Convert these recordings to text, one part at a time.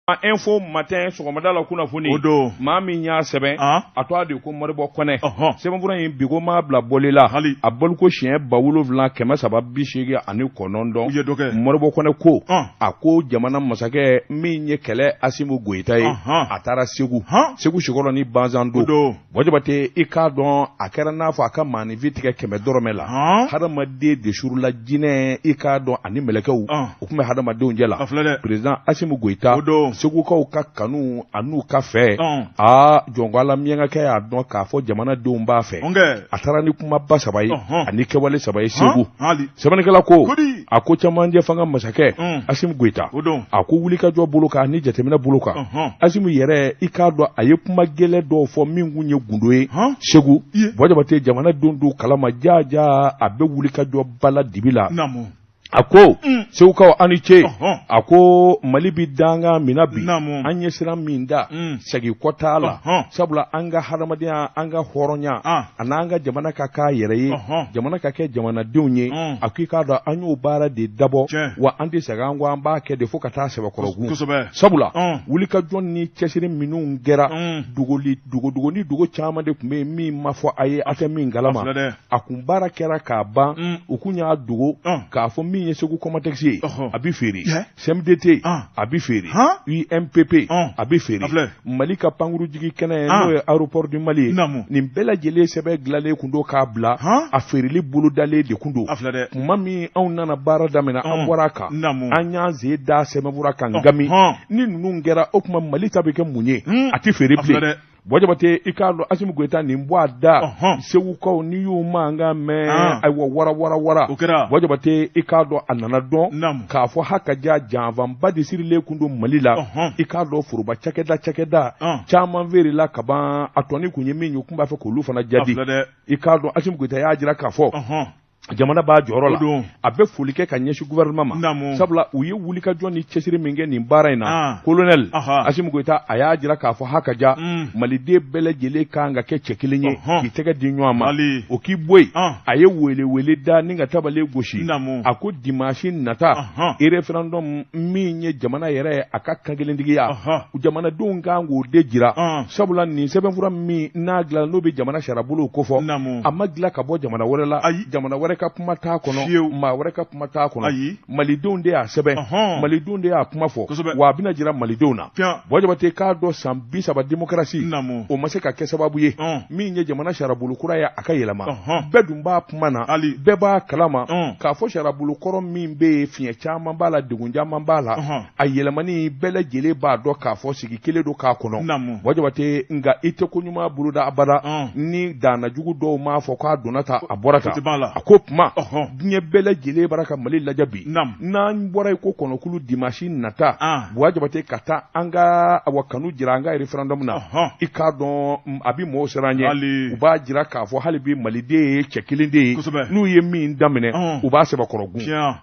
Info Matin sɔgɔmada la kunnafoni o don maa min y'a sɛbɛn a tɔgɔ de ko Moribo Kɔnɛ Ɔhɔn. sɛbɛnfura in bi ko maa bila bɔli la Hali. a bɔliko siɲɛ 7389 U ye dɔ kɛ. Moribo Kɔnɛ ko Ɔn. a ko jamana masakɛ min ye kɛlɛ Asimu Goyita ye Ɔhɔn. a taara Segu Hɔn. Segu Sikɔrɔni O Banzando don. Buwa Jabate i k'a dɔn a kɛra n'a fɔ a ka maaninfin tigɛ 100 dɔrɔmɛ la Hɔn. hadamaden de surula jinɛ i k'a dɔn ani mɛlɛkɛw Ɔn. u tun bɛ hadamadenw jɛ la A filɛ dɛ. président Asimu Goyita O don. Segukaw ka kanu an'u ka fɛ Ɔn. aa jɔnko Ala miyankakɛ y'a dɔn k'a fɔ jamanadenw b'a fɛ Ɔn kɛ. a taara ni kumaba saba ye Ɔhɔn. ani kɛwale saba ye Segu Hɔn. Hali. sɛbɛnnikɛla ko Kodi. a ko cɛmancɛ fanga masakɛ Un. Asimu Goyita O don. a ko wulikajɔ bolo kan ani jateminɛ bolo kan Ɔhɔn. Asimu yɛrɛ i k'a dɔn a ye kuma gɛlɛn dɔw fɔ min kun ye gundo ye Hɔn. Segu Iye. Buwa Jabate jamanadenw don kalama jaaja a bɛ wulikajɔ ba la dibi la Naamu. a ko Mm. Segukaw aw ni ce Ɔhɔn. a ko Mali bi dankan min na bi Naamu. an ye sira min da Mm. segin kɔ t'a la Ɔhɔn. sabula an ka hadamadenya an ka hɔrɔnya Ah. a n'an ka jamana ka k'a yɛrɛ ye Ɔhɔn. jamana ka kɛ jamanadenw ye Mm. a ko i k'a dɔn an y'o baara de dabɔ Tiɲɛ. wa an tɛ segin an kɔ an b'a kɛ de fo ka taa sɛbɛkɔrɔ gun Kosɛbɛ. sabula Ɔn. wulikajɔ ni cɛsiri minnu kɛra Mm. dogoli dogodogoni dogo caman de tun bɛ yen min ma fɔ a ye a tɛ min kalama A filɛ dɛ. a kun baara kɛra k'a ban Mm. u kun y'a dogo Ɔn. k'a fɔ min ye Segu Comatex ye Ɔhɔ. a bɛ feere Yɛ. CMDT An. a bɛ feere Han. UMPP Ɔn. a bɛ feere A filɛ. Mali ka pankurujigi kɛnɛ An. n'o ye aéroport du Mali ye Naamu. nin bɛɛ lajɛlen sɛbɛn dilanlen kun don k'a bila Han. a feereli bolodalen de kun don A filɛ dɛ. tuma min anw nana baara daminɛ an Ɔn. bɔra a kan Naamu. an y'an sen da sɛbɛnfura kan gami Ɔhɔn. ni ninnu kɛra o tuma Mali ta bɛ kɛ mun ye Hmm. a tɛ feere A filɛ bilen dɛ. Buwa Jabate i k'a dɔn Asimu Goyita nin bɔ a da Ɔhɔn. Segukaw n'i y'u mankan mɛn An. ayiwa wara wara wara O kɛra. Buwa Jabate i k'a dɔn a nana dɔn Naamu. k'a fɔ haka ja janfanba de sirilen kun don Mali la Ɔhɔn. i k'a dɔn foroba cakɛda cakɛda Ɔn. caman feerela kaban a tɔni kun ye min ye u kun b'a fɛ k'olu fana A jadi filɛ dɛ. i k'a dɔn Asimu Goyita y'a jira k'a fɔ Ɔhɔn. jamana b'a jɔyɔrɔ O la don. a bɛ foli kɛ ka ɲɛsin gouvernement ma Naamu. sabula u ye wulikajɔ ni cɛsiri min kɛ nin baara in na Ah. colonel Aha. Asimu Goyita a y'a jira k'a fɔ haka ja Mm. maliden bɛɛ lajɛlen kan ka kɛ cɛ kelen ye Ɔhɔn. k'i tɛgɛ di ɲɔgɔn ma Hali. o k'i bɔ yen Ah. a ye welewele da ni ka tabale gosi Naamu. a ko dimanche nata Ɔhɔn. référendum min ye jamana yɛrɛ ye a ka kankelentigiya Ɔhɔn. jamanadenw kan k'o de jira Ɔn. sabula nin sɛbɛnfura min n'a dilan n'o bɛ jamana sariyabolow kofɔ Naamu. a ma dilan ka bɔ jamana wɛrɛ la Ayi. jamana wɛrɛ ka kuma t'a kɔnɔ Fiyewu. maa wɛrɛ ka kuma t'a kɔnɔ Ayi. malidenw de y'a sɛbɛn Ɔhɔn. malidenw de y'a kuma fɔ Kosɛbɛ. wa a bɛna jira malidenw na Piyan. Buwa Jabate k'a dɔn san 30 démocratie Naamu. o ma se ka kɛ sababu ye Ɔn. min ye jamana sariyabolo kura ye a ka yɛlɛma Ɔhɔn. bɛɛ dun b'a kuma na Hali. bɛɛ b'a kalama Ɔn. k'a fɔ sariyabolo kɔrɔ min bɛ yen fiɲɛ caman b'a la degun caman b'a la Ɔhɔn. a yɛlɛmani bɛɛ lajɛlen b'a dɔn k'a fɔ sigi kelen don k'a kɔnɔ Naamu. Buwa Jabate nka i tɛ ko ɲuman boloda abada Ɔn. ni danna jugu dɔw m'a fɔ k'a donna tan a bɔra O tɛ ban a la. tan a ko kuma Ɔhɔn. diɲɛ bɛɛ lajɛlen bara ka Mali lajɛ bi Naamu. n'an bɔra i ko kɔnɔkulu dimanche nata Ah. Buwa Jabate ka taa an ka awa kanu jira an ka référendum na Ɔhɔn. i k'a dɔn a bɛ mɔɔw siran ɲɛ Hali. u b'a jira k'a fɔ hali bi maliden ye cɛ kelen de ye Kosɛbɛ. n'u ye min daminɛ Ɔn. u b'a sɛbɛkɔrɔ gun Tiɲɛ.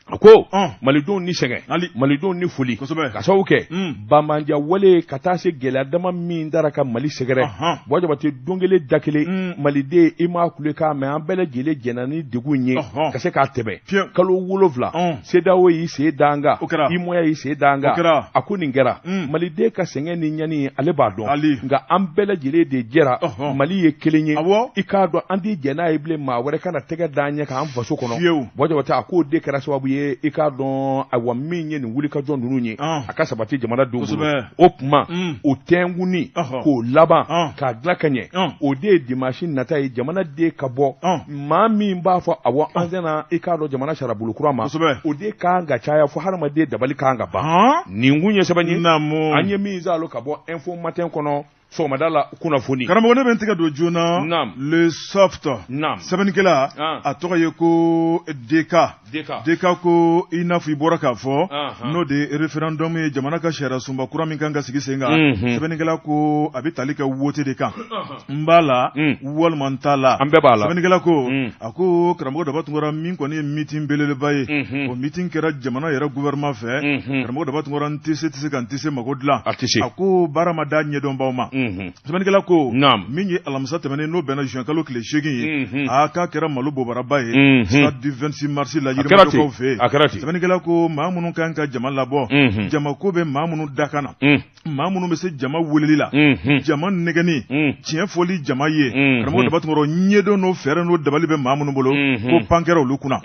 a ko Ɔn. malidenw ni sɛgɛn Hali. malidenw ni foli Kosɛbɛ. ka sababu kɛ Mm. banbanja wale ka taa se gɛlɛya dama min dara ka mali sɛgɛrɛ Ɔhɔn. Buwa Jabate don kelen da kelen Mm. maliden i m'a kule k'a mɛn an bɛɛ lajɛlen jɛnna ni degun ye Ɔhɔn. ka se k'a tɛmɛ Fiyewu. kalo 7 Ɔn. CEDEAO y'i sen da an kan O kɛra. UEMOA y'i sen da an kan O kɛra. a ko nin kɛra Mm. maliden ka sɛgɛn ni ɲani ale b'a dɔn Ali. nka an bɛɛ lajɛlen de jɛra Ɔhɔn. mali ye kelen ye Awɔ. i k'a dɔn an tɛ jɛn n'a ye bilen maa wɛrɛ kana tɛgɛ d'an ɲɛ k'an faso kɔnɔ Fiyewu. Buwa Jabate a k'o de kɛra sababu ye i k'a dɔn ayiwa min ye nin wulikajɔ ninnu ye Ɔn. a ka sabati jamanadenw bolo Kosɛbɛ. o tuma Mm. o tɛnkunni Ɔhɔ. k'o laban Ɔn. k'a dilan ka ɲɛ Ɔn. o de ye dimanche nata ye jamanaden ka bɔ Ɔn. maa min b'a fɔ awɔ an tɛna i k'a dɔn jamana sariyabolo kura ma Kosɛbɛ. o de kan ka caya fo hadamaden dabali kan ka ban Hɔn. nin kun ye sɛbɛn ye Naamu. an ye min zalo ka bɔ info matin kɔnɔ sɔgɔmada la kunnafoni Karamɔgɔ ne bɛ n tɛgɛ don joona. Naam. Le soft. Naam. Sɛbɛnnikɛla. Ah. A tɔgɔ ye ko DK. DK. DK ko i n'a fɔ i bɔra k'a fɔ. Ahan. N'o de ye référendum ye jamana ka sariya sunba kura min kan ka sigi sen kan. Mhm. Sɛbɛnnikɛla ko a bɛ tali kɛ wote de kan. N b'a la. Mm. Walima n t'a la. An bɛɛ b'a la. Sɛbɛnnikɛla ko. Mm. A ko karamɔgɔ Daba Tunkara min kɔni ye meeting belebeleba ye. Mhm. O meeting kɛra jamana yɛrɛ gouvernement fɛ. Mhm. Karamɔgɔ Daba Tunkara n tɛ se tɛ se ka n tɛ se mako dilan. A tɛ se. A ko baara ma da ɲɛdɔnbaw ma. Sɛbɛnnikɛla ko min ye alamisa tɛmɛnen n'o bɛnna juin kalo tile 8 ye, aa k'a kɛra malo bobaraba ye stade du 26 mars la Yirimajɔkaw fɛ yen. Sɛbɛnnikɛla ko maa minnu kan ka jama labɔ, jamako bɛ maa minnu dakan na, maa minnu bɛ se jama weleli la, jama nɛgɛnni, tiɲɛ fɔli jama ye, karamɔgɔ Daba Tunkara, ɲɛdɔn n'o fɛɛrɛ n'o dabali bɛ maa minnu bolo, ko pan kɛra olu kunna.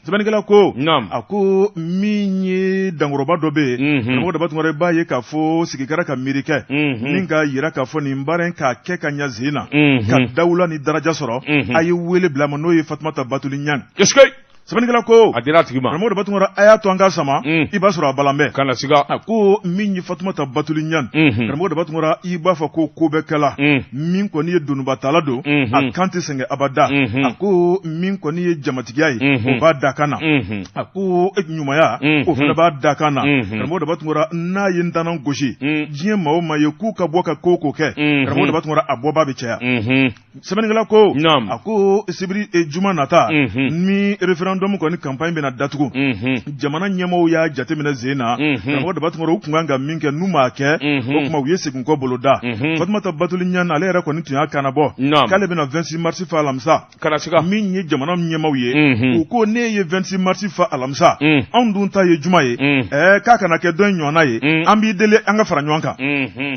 Sɛbɛnnikɛla ko a ko min ye dankɔrɔba dɔ bɛ yen, karamɔgɔ Daba Tunkara, i b'a ye k'a fɔ sigi kɛra ka miiri kɛ ni k'a jira k'a fɔ nin baara in k'a kɛ ka ɲɛ sen na ka dawula ni daraja sɔrɔ, a ye wele bila a ma, n'o ye Fatumata Batuli Ɲang. Sɛbɛnnikɛla ko a dira a tigi ma. Karamɔgɔ Daba Tunkara, a y'a to an ka sama, i b'a sɔrɔ a balan bɛɛ kana siga. A ko min ye Fatumata Batuli Ɲang, karamɔgɔ Daba Tunkara, i b'a fɔ ko ko bɛɛ kɛla min kɔni ye donibatala don, a kan tɛ sɛgɛn abada. A ko min kɔni ye jamatigiya ye, o b'a dakan na. A ko ɲumanya, o fana b'a dakan na. Karamɔgɔ Daba Tunkara, n'a ye ntanan gosi, diɲɛ maa o maa ye k'u ka bɔ ka ko ko kɛ, karamɔgɔ Daba Tunkara, a bɔba bɛ caya. Sɛbɛnnikɛla ko a ko sibiri juma nata ni référendum kɔni campagne bɛna datugu, jamana ɲɛmaaw y'a jateminɛ sen na, karamɔgɔ Daba Tunkara, u tun kan ka min kɛ n'u m'a kɛ, o tuma u ye segin kɔ boloda. Fatumata Batuli Ɲang, ale yɛrɛ kɔni tun y'a kannabɔ k'ale bɛna 26 mars fa alamisa. Kana siga. Min ye jamana ɲɛmaaw ye, u ko n'e ye 26 mars fa alamisa, anw dun ta ye juma ye, k'a kana kɛ dɔ in ɲɔgɔnna ye, an b'i deli an ka fara ɲɔgɔn kan.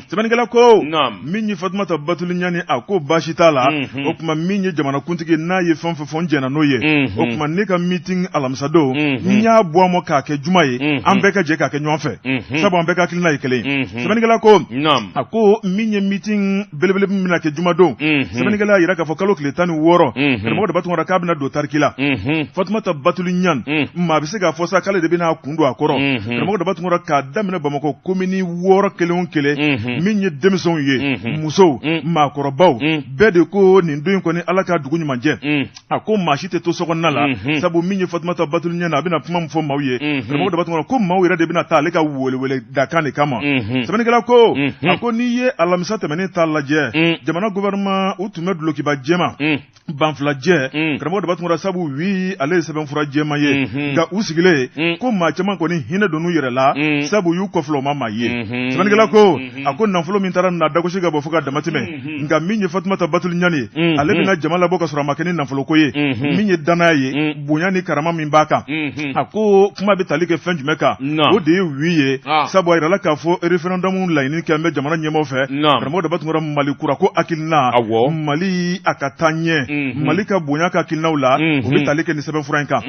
Sɛbɛnnikɛla ko min ye Fatumata Batuli Ɲani, a ko baasi t'a la. O tuma min ye jamanakuntigi, n'a ye fɛn fɛn fɔ, n jɛnna n'o ye. O tuma ne ka meeting alamisadon, n y'a bɔ a ma k'a kɛ juma ye, an bɛɛ ka jɛ k'a kɛ ɲɔgɔn fɛ, sabu an bɛɛ ka hakilina ye kelen ye. Sɛbɛnnikɛla ko a ko min ye meeting belebele min bɛna kɛ jumadon, sɛbɛnnikɛla y'a jira k'a fɔ kalo tile 16, karamɔgɔ Daba Tunkara, k'a bɛna don tariki la. Fatumata Batuli Ɲani, maa bɛ se k'a fɔ sa k'ale de bɛna a kun don a kɔrɔ. Karamɔgɔ Daba Tunkara, k'a daminɛ Bamakɔ komini 6 kelen o kelen, min ye denmisɛnw ye, musow, maakɔrɔbaw, bɛɛ de ko nin don in kɔni, Ala ka dugu ɲuman jɛ. A ko maa si tɛ to sokɔnɔna la, sabu min ye Fatumata Batuli Ɲani, a bɛna kuma min fɔ maaw ye, karamɔgɔ Daba Tunkara, ko maaw yɛrɛ de bɛna taa ale ka welewele dakan de kama. Sɛbɛnnikɛla ko a ko n'i ye alamisa tɛmɛnen ta lajɛ, jamana gouvernement, u tun bɛ dulokiba jɛma, banfulajɛ, karamɔgɔ Daba Tunkara, sabu oui, ale ye sɛbɛnfura jɛma ye. Nka u sigilen ko maa caman kɔni hinɛ donn'u yɛrɛ la, sabu u y'u kɔfilɛ, u ma maa ye. Sɛbɛnnikɛla ko a ko nafolo min taara na dagosi ka bɔ fo ka damatɛmɛ, nka min ye Fatumata Batuli Ɲani ye, ale bɛna jama labɔ ka sɔrɔ a ma kɛ ni nafoloko ye. Min ye danaya ye, bonya ni karama min b'a kan. A ko kuma bɛ tali kɛ fɛn jumɛn kan? O de ye oui ye, sabu a yirala k'a fɔ référendum laɲini kɛ bɛ jamana ɲɛmaaw fɛ. Karamɔgɔ Daba Tunkara, Mali kura ko hakilina, Mali a ka taa ɲɛ, Mali ka bonya ka hakilinaw la, o bɛ tali kɛ ni sɛbɛnfura in kan.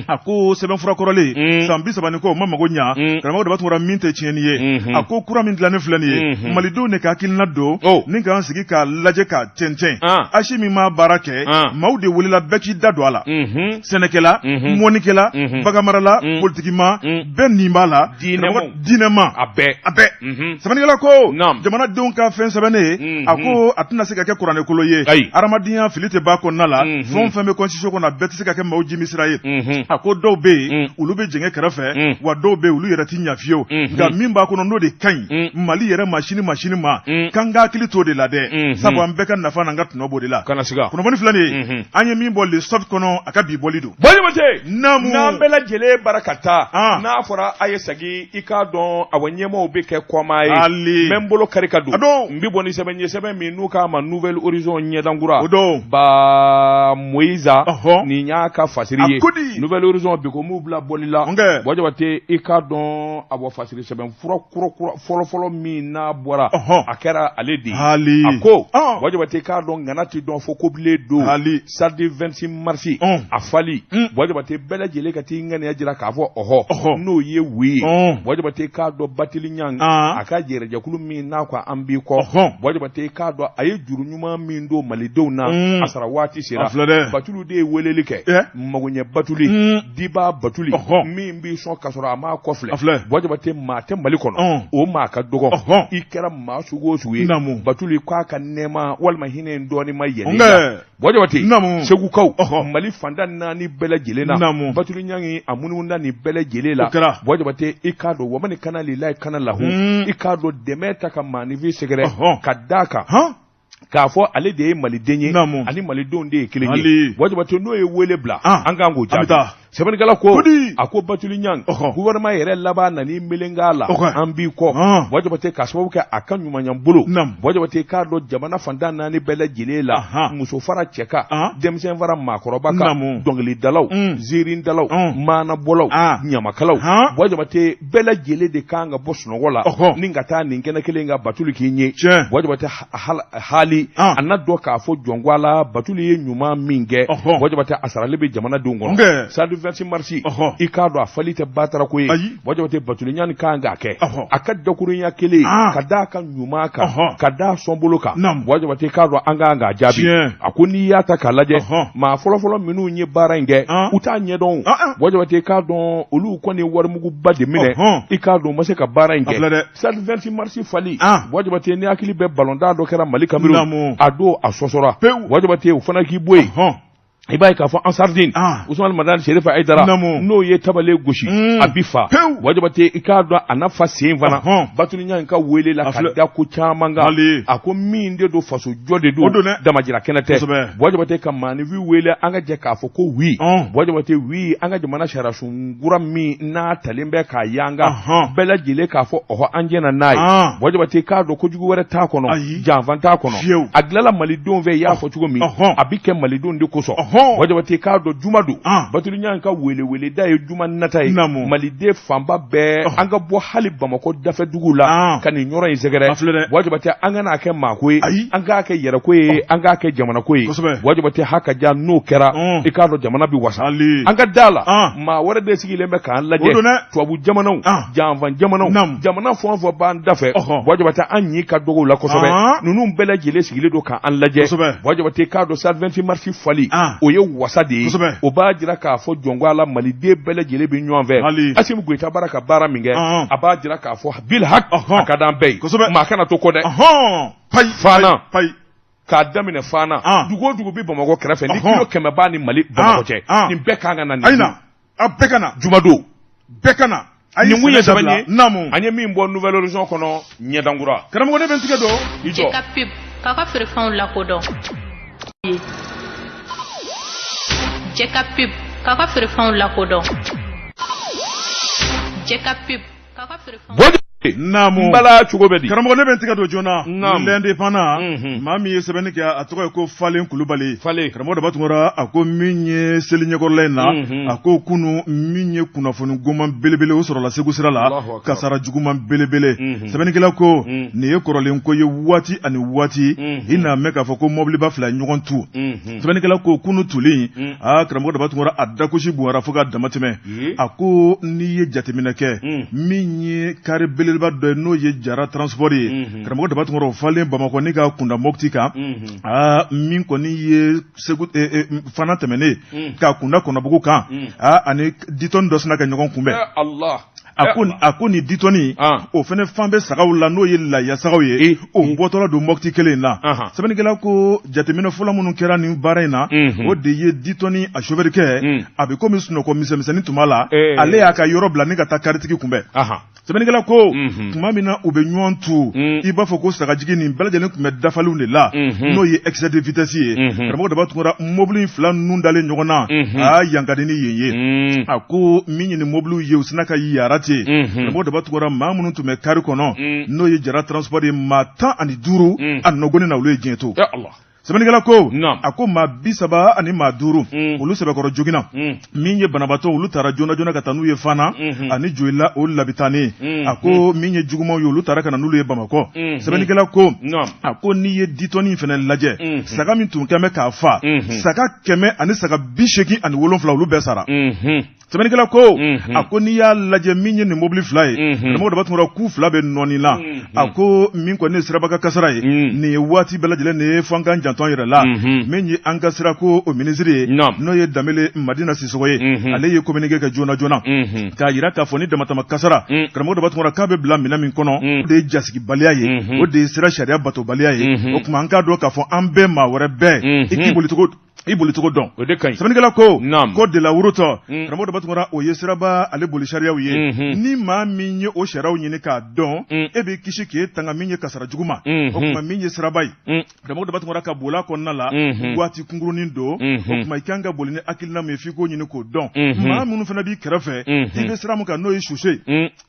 A ko sɛbɛnfura kɔrɔlen san 30 ni kɔ, o ma mago ɲa. Karamɔgɔ Daba Tunkara, min tɛ tiɲɛni ye, a ko kura min dilannen filɛ nin ye, malidenw de ka hakilina don ni k'an sigi k'a lajɛ k'a tɛntɛn. ASI min m'a baara kɛ, maaw de welela, bɛɛ k'i da don a la, sɛnɛkɛla, mɔnikɛla, baganmarala, politikima, bɛɛ nin b'a la, diinɛma, a bɛɛ a bɛɛ. Sɛbɛnnikɛla ko jamanadenw ka fɛn sɛbɛnnen ye, a ko a tɛna se ka kɛ kuranɛkolo ye. Hadamadenya fili tɛ ba kɔnɔna la, fɛn o fɛn bɛ constitution kɔnɔ, a bɛɛ tɛ se ka kɛ maaw jimisira ye. A ko dɔw bɛ yen, olu bɛ jɛngɛ kɛrɛfɛ, wa dɔw bɛ yen, olu yɛrɛ tɛ ɲɛ fiyewu. Nka min b'a kɔnɔ, n'o de ka ɲi Mali yɛrɛ ma sini ma sini ma, k'an ka hakili t'o de la dɛ, sabu an bɛɛ ka nafa n'an ka tɔnɔ b'o de la. Kana siga. Kunnafoni filɛ nin ye, an ye min bɔ Le Soft kɔnɔ, a ka bi bɔli don. Bɔjabate, naamu, n'an bɛɛ lajɛlen bara ka taa, n'a fɔra a ye segin, i k'a dɔn awa ɲɛmaaw bɛ kɛ kɔmaa ye. Ali. N bɛ n bolo kari ka don. A don. N bɛ bɔ ni sɛbɛn ye, sɛbɛn min n'u k'a ma Nouvel Horizon, ɲɛdankura. O don. Ba Moyiza. Ɔhɔ. Nin y'a ka fasiri ye. A ko di? Nouvel Horizon bi ko m'u bila bɔli la. Ɔnkɛ. Bɔjabate, i k'a dɔn awa fasiri sɛbɛn fura kura kura fɔlɔ fɔlɔ min n'a bɔra. Ɔhɔ. A kɛra ale de ye. Ali. A ko. Ɔn. Bɔjabate, i k'a dɔn ŋana tɛ dɔn fo kobilen don. Ali. Samedi 26 mars. Ɔn. A fali. Un. Bɔjabate, bɛɛ lajɛlen ka t'i ŋaniya jira k'a fɔ ɔhɔ. Ɔhɔ. N'o ye oui ye. Ɔn. Bɔjabate, i k'a dɔn Batili Ɲang. An. A ka yɛrɛjɛkulu min n'a ko an b'i kɔ. Ɔhɔn. Bɔjabate, i k'a dɔn a ye juru ɲuman min don malidenw na. Un. A sara waati sera. A filɛ dɛ. Batulu de ye weleli kɛ. Ɛ. Magoɲɛ batuli. Un. Diba batuli. Ɔhɔn. Min b'i sɔn ka sɔrɔ a m'a kɔ filɛ. A filɛ. Bɔjabate, maa tɛ Mali kɔnɔ. Ɔn. O maa ka dɔgɔ. Ɔhɔn. I kɛra maa sugu o sugu ye. Naamu. Batuli k'a ka nɛɛma walima hinɛ in dɔɔnin ma yɛlɛ i Ɔnkɛ. la. Bɔjabate. Naamu. Segukaw. Ɔhɔ. Mali fan tan ni naani bɛɛ lajɛlen na. Naamu. Batuli Ɲangi a munumunda nin bɛɛ lajɛlen la. O kɛra. Bɔjabate, i k'a dɔn wamani kana lilayi kana lahu. Un. I k'a dɔn dɛmɛ ta ka maaninfin sɛgɛrɛ. Ɔhɔn. Ka d'a kan. Han. K'a fɔ ale de ye maliden ye. Naamu. Ani malidenw de ye kelen ye. Ali. Bɔjabate, n'o ye wele bila. An. An kan k'o An bɛ jaabi. taa. Sɛbɛnnikɛla ko a ko Batuli Ɲang gouvernement yɛrɛ laban nan'i meleke a la an b'i kɔ Buwa Jabate k'a sababu kɛ a ka ɲumanya bolo Buwa Jabate k'a dɔn jamana fan tan naani bɛɛ lajɛlen la muso fara cɛ kan denmisɛn fara maakɔrɔba kan dɔnkilidalaw ziirindalaw maanabɔlaw ɲamakalaw Buwa Jabate bɛɛ lajɛlen de kan ka bɔ sunɔgɔ la ni ka taa nin kɛnɛ kelen kan Batuli k'i ɲɛ Buwa Jabate hali a n'a dɔn k'a fɔ jɔn ko Ala Batuli ye ɲuman min kɛ Buwa Jabate a sarali bɛ jamanadenw kɔnɔ stade 26 mars i k'a dɔn a fali tɛ batara ko ye Buwa Jabate Batuli Ɲang kan k'a kɛ a ka dakurunya kelen ka d'a ka ɲuman kan ka d'a sɔnbolo kan Buwa Jabate k'a dɔn an kan k'a jaabi a ko n'i y'a ta k'a lajɛ maa fɔlɔfɔlɔ minnu ye baara in kɛ u t'a ɲɛdɔn Buwa Jabate k'a dɔn olu kɔni ye warimuguba de minɛ i k'a dɔn u ma se ka baara in kɛ Stade 26 mars fali Buwa Jabate ne hakili bɛ balontan dɔ kɛra Mali Cameroun a don a sɔsɔra Buwa Jabate o fana k'i bɔ yen i b'a ye k'a fɔ Ansardine Usumani Madani Serifa Ayidara n'o ye tabale gosi a bi fa Buwa Jabate i k'a dɔn a na fa sen fana Batuli Ɲang ka wele la ka da ko caman kan a ko min de don faso jɔ de don damajira kɛnɛ tɛ Buwa Jabate ka maaninfin wele an ka jɛ k'a fɔ ko oui Buwa Jabate oui an ka jamana sariyasun kura min n'a talen bɛ k'a yanga bɛɛ lajɛlen k'a fɔ ɔhɔ an jɛna n'a ye Buwa Jabate k'a dɔn kojugu wɛrɛ t'a kɔnɔ janfa t'a kɔnɔ a dilanla malidenw fɛ i y'a fɔ cogo min a bɛ kɛ malidenw de kosɔn Buwa Jabate k'a dɔn juma don Batuli Ɲang ka weleweleda ye juma nata ye maliden fanba bɛɛ an ka bɔ hali Bamakɔ dafɛ dugu la ka nin yɔrɔ in sɛgɛrɛ Buwa Jabate an kan'a kɛ maako ye an k'a kɛ yɛrɛko ye an k'a kɛ jamanako ye Buwa Jabate ha ka ja n'o kɛra i k'a dɔn jamana bɛ wasa an ka da la maa wɛrɛ de sigilen bɛ k'an lajɛ tubabu jamanaw janfan jamanaw jamana fɛn o fɛn b'an dafɛ Buwa Jabate an ɲi ka dɔgɔ u la kosɛbɛ ninnu bɛɛ lajɛlen sigilen don k'an lajɛ Buwa Jabate k'a dɔn stade 26 mars fali o ye wasa de ye o b'a jira k'a fɔ jɔn ko Ala maliden bɛɛ lajɛlen bɛ ɲɔgɔn fɛ Asimi Goyita b'a la ka baara min kɛ a b'a jira k'a fɔ bil hak a ka d'an bɛɛ ye maa kana to kɔ dɛ Fana k'a daminɛ Fana dugu o dugu bɛ Bamakɔ kɛrɛfɛ ni kilo 100 b'a ni Mali Bamakɔ cɛ nin bɛɛ kan ka na nin don a bɛɛ ka na jumadon bɛɛ ka na nin kun ye sɛbɛn ye naamu an ye min bɔ Nouvel Horizon kɔnɔ ɲɛdankura karamɔgɔ ne bɛ n tigɛ don i jɔ ka pub k'aw ka feerefɛnw lakodɔn jɛ ka pub k'aw ka feerefɛnw lakodɔn jɛ ka pub k'aw ka feerefɛnw Naamu bala cogo bɛ di karamɔgɔ ne bɛ n tigɛ don joona l'Indépendant maa min ye sɛbɛnni kɛ a tɔgɔ ye ko Falen Kulubali Falen karamɔgɔ Daba Tunkara a ko min ye seli ɲɛkɔrɔla in na a ko kunun min ye kunnafoni goman belebele o sɔrɔla Segu sira la kasara juguman belebele sɛbɛnnikɛla ko nin ye kɔrɔlen ko ye waati ani waati i n'a mɛn k'a fɔ ko mɔbiliba fila ye ɲɔgɔn tu sɛbɛnnikɛla ko kunun tuli aa karamɔgɔ Daba Tunkara a dagosi bonyara fo ka damatɛmɛ a ko n'i ye jateminɛ kɛ min ye kari belebeleba dɔ ye n'o ye Jara transport ye karamɔgɔ Daba Tunkara o falen Bamakɔ ni ka kunda Mopti kan aa min kɔni ye Segu Fana tɛmɛnen ka kunda Kɔnɔbugu kan aa ani ditɔni dɔ sinna ka ɲɔgɔn kunbɛn a ko nin ditɔni o fana fan bɛ sagaw la n'o ye laya sagaw ye o bɔtɔla don Mopti kelen in na sɛbɛnnikɛla ko jateminɛ fɔlɔ minnu kɛra nin baara in na o de ye ditɔni a sofɛrikɛ a bɛ komi sunɔgɔ misɛnmisɛnnin tun b'a la ale y'a ka yɔrɔ bila ni ka taa karitigi kunbɛn sɛbɛnnikɛla ko tuma min na u bɛ ɲɔgɔn tu i b'a fɔ ko sagajigi nin bɛɛ lajɛlen tun bɛ dafalenw de la n'o ye excès de vitesse ye karamɔgɔ Daba Tunkara mobili in fila ninnu dalen ɲɔgɔn na aa yan ka di ni yen ye a ko min ye nin mobiliw ye u sinna ka yara ten karamɔgɔ Daba Tunkara maa minnu tun bɛ kari kɔnɔ n'o ye Jara transport ye maa 15 a nɔgɔnin na olu ye diɲɛ to sɛbɛnnikɛla ko a ko maa 30 ani maa 5 olu sɛbɛkɔrɔ joginna min ye banabaatɔ olu taara joona joona ka taa n'u ye Fana ani Joyila o labitani a ko min ye jugumanw ye olu taara ka na n'olu ye Bamakɔ sɛbɛnnikɛla ko a ko n'i ye ditɔni fana lajɛ saga min tun kɛn bɛ k'a fa saga 100 ani saga 87 olu bɛɛ sara sɛbɛnnikɛla ko a ko n'i y'a lajɛ min ye nin mobili fila ye karamɔgɔ Daba Tunkara k'u fila bɛɛ nɔɔni na a ko min kɔni ye siraba kan kasara ye nin ye waati bɛɛ lajɛlen nin ye f'an k'an janto an yɛrɛ la min ye an ka sirako o minisiri ye n'o ye Danbele Madina Sisɔgɔ ye ale ye communiqué kɛ joona joona k'a jira k'a fɔ ni damatɛmɛ kasara karamɔgɔ Daba Tunkara k'a bɛ bila minɛn min kɔnɔ o de ye jasigibaliya ye o de ye sira sariya batobaliya ye o tuma an k'a dɔn k'a fɔ an bɛɛ maa wɛrɛ bɛɛ i k'i bolicogo I bolicogo dɔn o de ka ɲi sɛbɛnnikɛla ko code de la route karamɔgɔ Daba Tunkara o ye siraba ale boli sariyaw ye ni maa min ye o sariyaw ɲini k'a dɔn e b'i kisi k'e tanga min ye kasara jugu ma o tuma min ye siraba ye karamɔgɔ Daba Tunkara ka bol'a kɔnɔna la waati kunkurunin don o tuma i kan ka boli ni hakilina min ye f'i k'o ɲini k'o dɔn maa minnu fana b'i kɛrɛfɛ i bɛ sira min kan n'o ye chaussée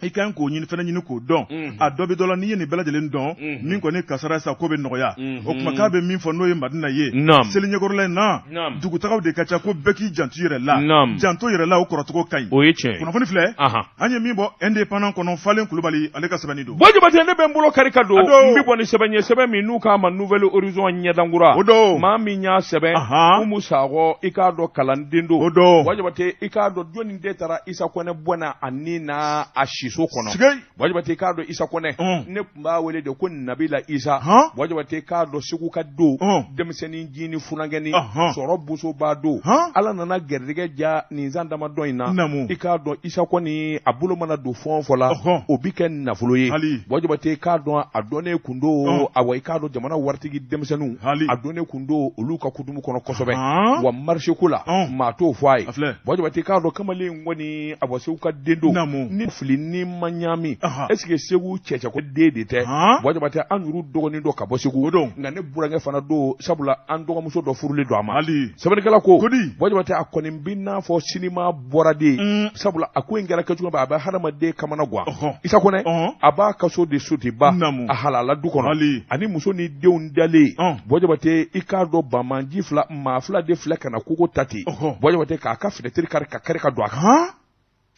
i kan k'o ɲini fana ɲini k'o dɔn a dɔ bɛ dɔ la n'i ye nin bɛɛ lajɛlen dɔn min kɔni kasara sa ko bɛ nɔgɔya o tuma k'a bɛ min fɔ n'o ye Madina ye seli ɲɛkɔrɔla in na dugutagaw de ka ca ko bɛɛ k'i janto i yɛrɛ la janto yɛrɛ la o kɔrɔcogo ka ɲi o ye tiɲɛ kunnafoni filɛ an ye min bɔ Indépendant kɔnɔ Falen Kulubali ale ka sɛbɛnni don Buwa Jabate ne bɛ n bolo kari ka don n bɛ bɔ ni sɛbɛn ye sɛbɛn min n'u k'a ma Nouvel Horizon ɲɛdankura o don maa min y'a sɛbɛn Umu Sakɔ i k'a dɔn kalanden don o don Buwa Jabate i k'a dɔn jɔnni de taara Isa Kɔnɛ bɔnɛ a ni na a siso kɔnɔ Buwa Jabate i k'a dɔn Isa Kɔnɛ ne tun b'a wele de ko Nabila Isa Buwa Jabate i k'a dɔn Segu ka don denmisɛnnin jini funankɛnin sɔrɔ bosoba don Ala nana gɛrɛjɛgɛ ja nin san damadɔ in na i k'a dɔn Isa kɔni a bolo mana don fɛn o fɛn la o bɛ kɛ nafolo ye Buwa Jabate i k'a dɔn a dɔnnen kun don awa i k'a dɔn jamana waritigi denmisɛnninw a dɔnnen kun don olu ka kutumu kɔnɔ kosɛbɛ wa marché ko la maa t'o fɔ a ye Buwa Jabate i k'a dɔn kamalen in kɔni awa Segu ka den don ni fili ni ma ɲaami est ce que Segu cɛcɛ ko den de tɛ Buwa Jabate an yɛrɛ dɔgɔnin don ka bɔ Segu nka ne burankɛ fana don sabula an dɔgɔmuso dɔ furulen don a ma sɛbɛnnikɛla ko Buwa Jabate a kɔni bɛ n'a fɔ sinima bɔra de ye sabula a ko in kɛra kɛcogo a bɛ hadamaden kamana gan Isa Kɔnɛ a b'a ka so de Sotiba a halala du kɔnɔ ani muso ni denw dalen Buwa Jabate i k'a dɔn banbaanci fila maa fila de filɛ ka na kogo ta ten Buwa Jabate k'a ka finɛtiri kari ka kari ka don a kan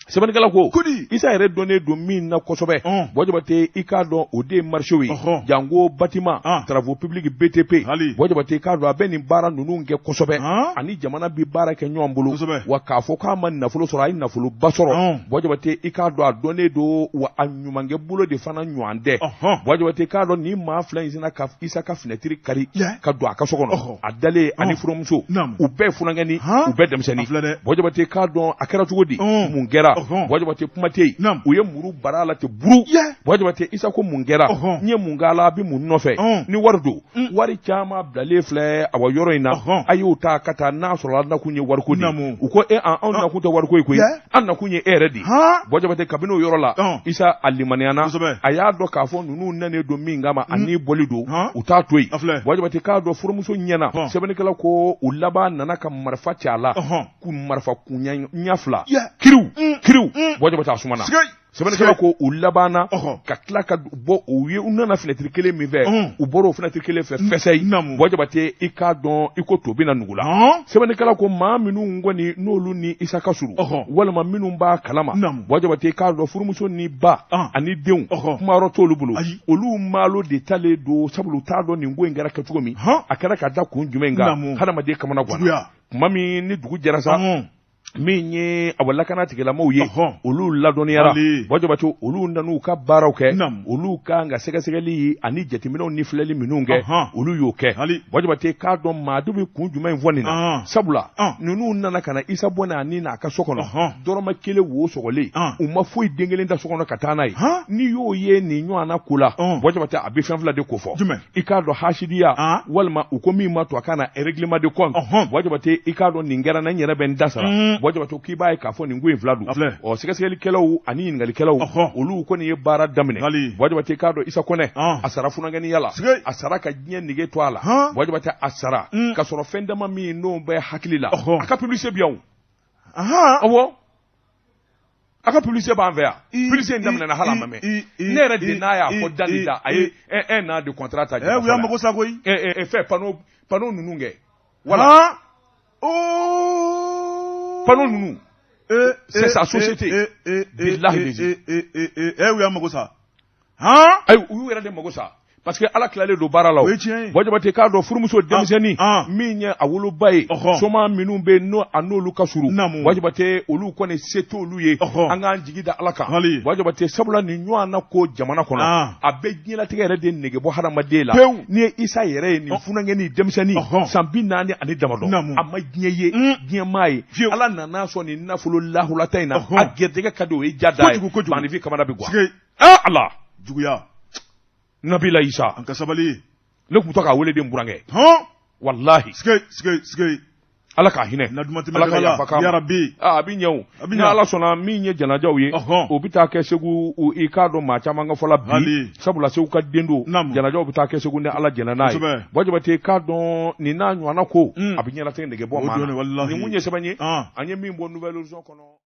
sɛbɛnnikɛla ko Isa yɛrɛ dɔnnen don min na kosɛbɛ Buwa Jabate i k'a dɔn o de ye marché ye janko bâtiment travaux publics BTP Buwa Jabate i k'a dɔn a bɛ nin baara ninnu kɛ kosɛbɛ ani jamana bɛ baara kɛ ɲɔgɔn bolo wa k'a fɔ k'a ma nafolo sɔrɔ a ye nafoloba sɔrɔ Buwa Jabate i k'a dɔn a dɔnnen don wa a ɲumankɛ bolo de fana ɲɔgɔn tɛ Buwa Jabate i k'a dɔn nin maa fila in sinna ka Isa ka finɛtiri kari ka don a ka so kɔnɔ a dalen ani furumuso u bɛɛ funankɛnin u bɛɛ denmisɛnnin Buwa Jabate k'a dɔn a kɛra cogo di mun kɛra Buwa Jabate kuma tɛ yen u ye muru bara a la ten buru Buwa Jabate Isa ko mun kɛra n ye mun k'a la a bɛ mun nɔfɛ ni wari don wari caman bilalen filɛ awa yɔrɔ in na a y'o ta ka taa n'a sɔrɔ a nakun ye wariko de ye u ko e anw nakun tɛ wariko ye koyi an nakun ye e yɛrɛ de ye Buwa Jabate kabini o yɔrɔ la Isa a limaniyana a y'a dɔn k'a fɔ ninnu nanen don min kama a ni bɔli don u t'a to yen Buwa Jabate k'a dɔn furumuso ɲɛna sɛbɛnnikɛla ko u laban nana ka marifa ci a la k'u marifa kun ɲɛ fila kiriw kiriw Buwa Jabate a sumana sɛbɛnnikɛla ko u labanna ka tila ka bɔ u ye u nana finɛtiri kelen min fɛ u bɔra o finɛtiri kelen fɛ fɛsɛ Buwa Jabate i k'a dɔn i ko to bɛ na nugu la sɛbɛnnikɛla ko maa minnu kɔni n'olu ni Isa ka surun walima minnu b'a kalama Buwa Jabate i k'a dɔn furumuso ni ba ani denw kuma yɔrɔ t'olu bolo olu malo de talen don sabula u t'a dɔn nin ko in kɛra kɛ cogo min a kɛra ka da kun jumɛn kan hadamaden kamana ganna tuma min ni dugu jɛra sa min ye awa lakana tigilamɔgɔw ye olu ladɔnniyara Buwa Jabate olu nan'u ka baaraw kɛ olu kan ka sɛgɛsɛgɛli ani jateminɛw ni filɛli minnu kɛ olu y'o kɛ Buwa Jabate k'a dɔn maa dɔ bɛ kun jumɛn fɔ nin na sabula ninnu nana ka na Isa bɔnɛ a ni n'a ka so kɔnɔ dɔrɔmɛ kelen wo sɔgɔlen u ma foyi den kelen ta so kɔnɔ ka taa n'a ye n'i y'o ye nin ɲɔgɔnna ko la Buwa Jabate a bɛ fɛn fila de ko fɔ i k'a dɔn hasidiya ah. walima u ko min ma tubabukan na règlement de compte Buwa Jabate i k'a dɔn nin kɛra n na n yɛrɛ bɛ n da sara Buwa Jabate k'i b'a ye k'a fɔ nin ko in fila don ɔ sɛgɛsɛgɛlikɛlaw ani ɲininkalikɛlaw olu kɔni ye baara daminɛ Buwa Jabate i k'a dɔn Isa Kɔnɛ ah. a sara funankɛninya la a sara ka diɲɛ nege to a la Buwa Jabate a sara mm. ka sɔrɔ fɛn dama min n'o bɛ hakili la a ka publicité bi yan o awɔ a ka publicité b'an fɛ yan publicité in daminɛna hali a ma mɛn ne yɛrɛ de n'a y'a fɔ da ni da a ye un an de contrat ta. U y'an mago sa koyi. Fɛn panneau ninnu kɛ. Voilà. Panneau ninnu. C'est sa société. Bilahi. U y'an mago sa. Ayi u y'u yɛrɛ de mago sa parce que ala tilalen don baara la o Buwa Jabate k'a dɔn furumuso denmisɛnnin min ye a woloba ye soma minnu bɛ n'o a n'olu ka surun Buwa Jabate olu kɔni se t'olu ye an k'an jigi da ala kan Buwa Jabate sabula nin ɲɔgɔnna ko jamana kɔnɔ a bɛ diɲɛlatigɛ yɛrɛ de nege bɔ hadamaden la n'i ye Isa yɛrɛ ye nin funankɛnin denmisɛnnin san 40 ni damadɔ a ma diɲɛ ye diɲɛ maa ye ala nana sɔn nin nafolo lahulata in na a gɛrɛjɛgɛ ka di o ye ja da ye maaninfin kamana bɛ gan ala juguya nabila isa an ka sabali ne tun to k'a wele de n burankɛ hɔn walahi sige sige sige. Ala ka hinɛ Ala ka yafa k'a ma a bɛ ɲɛ o ni Ala sɔnna min ye janajaw ye o bɛ taa kɛ Segu i k'a dɔn maa caman ka fɔ la bi sabula Segu ka den don janajaw bɛ taa kɛ Segu ni Ala jɛnna n'a ye Buwa Jabate k'a dɔn nin n'a ɲɔgɔnna ko a bɛ ɲɛnatigɛ nege bɔ maa na nin kun ye sɛbɛn ye an ye min bɔ Nouvel Horizon kɔnɔ.